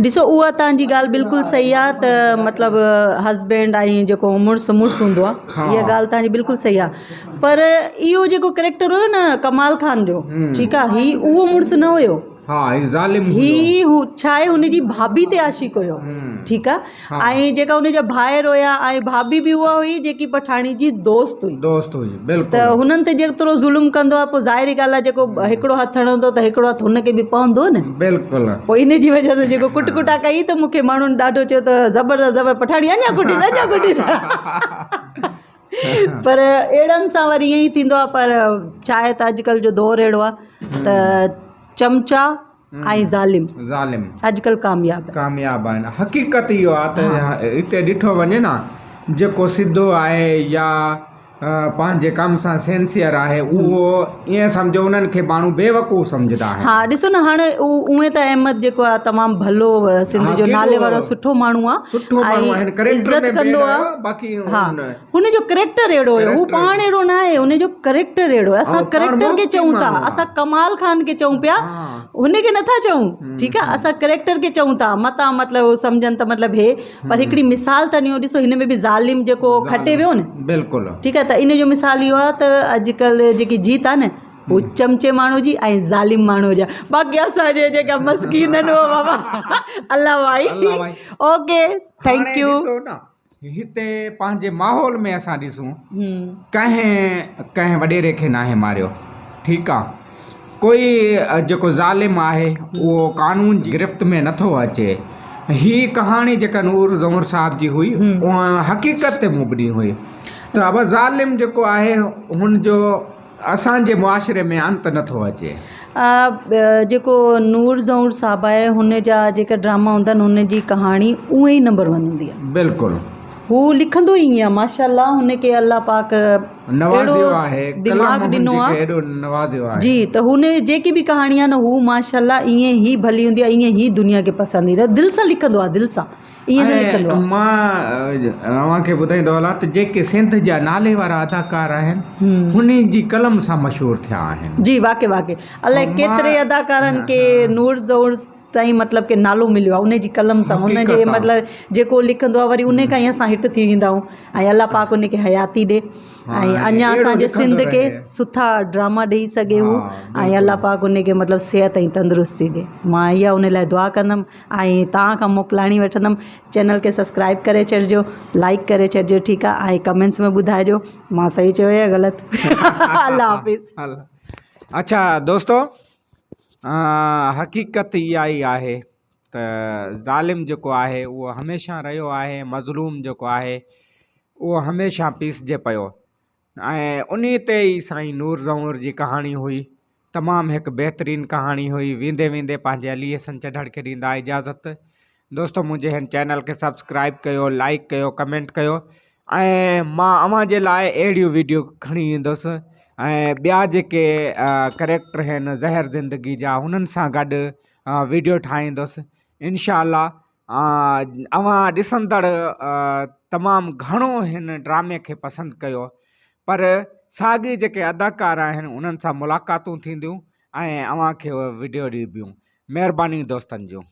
ڏسو اها توهان جي ڳالهه بلڪل صحيح آ ته مطلب هسبينڊ ۽ جيڪو مڙس مڙس هوندو آ اها ڳالهه توهان جي بلڪل صحيح آ پر اهو جيڪو ڪريڪٽر هيو نه ڪمال خان جو ٺيڪ آ هي اهو مڙس نه هيو ها هي ظالم هي هو ڇا آهي هن جي ڀاڀي تي عاشق هيو ٺيڪ آ ۽ جيڪا هن جا ڀائر هيا ۽ ڀاڀي به اها هئي جيڪي پٺاڻي جي دوست هئي دوست هئي بلڪل ته هنن تي جيترو ظلم ڪندو آ پوء ظاهري ڳالهه آ جيڪو هڪڙو هٿ هڻندو ته هڪڙو هٿ هن کي به پوندو نه بلڪل پوء ان جي وجه سان جيڪو ڪٽ ڪٽا ڪئي ته مون کي ماڻهن ڏاڍو چيو ته زبردست زبردست پٺاڻي اڃا ڪٽيس اڃا ڪٽيس پر اهڙن سان وري ائين ئي ٿيندو آ پر ڇا آهي ته اڄڪلهه جو دور اهڙو آ ته چمچا ۽ ظالم ظالم اڄڪلهه ڪامياب آهن. ڪامياب آهن حقيقت اهو آهي ته هتي ڏٺو وڃي نه جيڪو سڌو آهي يا پنهنجي ڪم سان سينسيئر آهي اهو ائين سمجهو انهن کي ماڻهو بيوقوف سمجهندا آهن. ها ڏسو نه هاڻي اونئن ته احمد جيڪو آهي تمام ڀلو سنڌ جو نالي وارو سٺو ماڻهو آهي ۽ عزت ڪندو آهي باقي ها هن جو ڪريڪٽر اهڙو هيو هو پاڻ اهڙو نه آهي هن جو ڪريڪٽر اهڙو آهي اسان ڪريڪٽر کي چئون ٿا اسان ڪمال خان کي چئون پيا هن کي نٿا چئون ٺيڪ آهي اسان ڪريڪٽر کي چئون ٿا متان مطلب هو سمجهن ته مطلب هي پر هڪڙي مثال ٿا ڏيون ڏسو هن ۾ به ظالم جيڪو کٽي ويو نه بلڪل ٺيڪ آهي ته ان جو مثال اهو آهي ته اڄڪلهه جيڪي جيت آهي نه هو چمچي ماڻهو جي ۽ ظالم ماڻهو جا باقي اسان جي جيڪا مسڪين آهن اهو بابا الله وائي اوڪي thank you هتي پنهنجي ماحول ۾ اسان ڏسون ڪنهن ڪنهن وڏيري کي ناهي ماريو ٺيڪ آ ڪوئي جيڪو ظالم آهي اهو قانون جي گرفت ۾ نٿو اچي هي ڪهاڻي جيڪا نور زئور صاحب جي هئي اها حقيقت تي مبني هئي ته ابا ظالم جيڪو آهي هن جو اسان جي معاشري ۾ انت نه ٿو اچي. جيڪو نور زئور صاحب آهي هن جا جيڪا ڊراما هوندا آهن هن جي ڪهاڻي اونئن ئي نمبر ون هوندي آهي. بلڪل. هو لکندو ئي ائين آهي ماشاء الله هن کي الله پاڪ اهڙو نوازيو آهي دماغ قلم هن ڏنو جي آهي کي ايڏو نوازيو آهي. جي ته هن جي جيڪي به ڪهاڻي آهي نه هو ماشاء الله ائين ئي ڀلي هوندي آهي ائين ئي دنيا کي پسند ايندي آهي دل سان لکندو آهي دل سان. ائين نه لکندو ۽ آهي. مان اوهان کي ٻڌائيندو هلان ته جيڪي سنڌ جا نالي وارا اداڪار آهن انهن جي قلم سان مشهور ٿيا آهن. جي واقعي واقعي الائي ڪيتري اداڪارن کي نور زئور تائين مطلب ڪي نالو مليو آهي ان جي قلم سان ان جي مطلب جيڪو لکندو آهي وري ان کان ئي اسان هٽ ٿي ويندا آهيون ۽ الله پاڪ ان کي حياتي ڏي ۽ اڃا اسان جي سنڌ کي سٺا ڊراما ڏئي سگهي هو ۽ الله پاڪ ان کي مطلب صحت ۽ تندرستي ڏي مان اها ان لاء دعا ڪندم ۽ توهان کان موڪلاڻي وٺندم چينل کي سبسڪرائب ڪري ڇڏجو لائڪ ڪري ڇڏجو ٺيڪ آ ۽ ڪمينٽس ۾ ٻڌائجو مان صحيح چيو يا غلط الله حافظ. اڇا دوستو حقيقت اها ئي آهي ته ظالم جيڪو آهي اهو هميشه رهيو آهي مظلوم جيڪو آهي اهو هميشه پيسجي پيو ۽ انهي تي ئي سائين نور زئونر جي ڪهاڻي هئي. تمام هڪ بهترين ڪهاڻي هئي. ويندي ويندي پنهنجي علي حسن چڍڙ کي ڏيندا اجازت. دوستو منهنجي هن چينل کي سبسڪرائب ڪيو لائيڪ ڪيو ڪمينٽ ڪيو ۽ مان اوهان جي لاء اهڙيون ويڊيو کڻي ايندس ۽ ٻيا جيڪي ڪريڪٽر آهن زهر زندگي جا انهن سان گڏ ويڊيو ٺاهيندس انشاء الله اوهان ڏسندڙ تمام گهڻو هن ڊرامي کي پسند ڪيو پر ساڳي جيڪي اداڪار آهن انهن سان ملاقاتون ٿينديون ۽ اوهان کي اهي وڊيو ڏبيون مهرباني دوستن جون.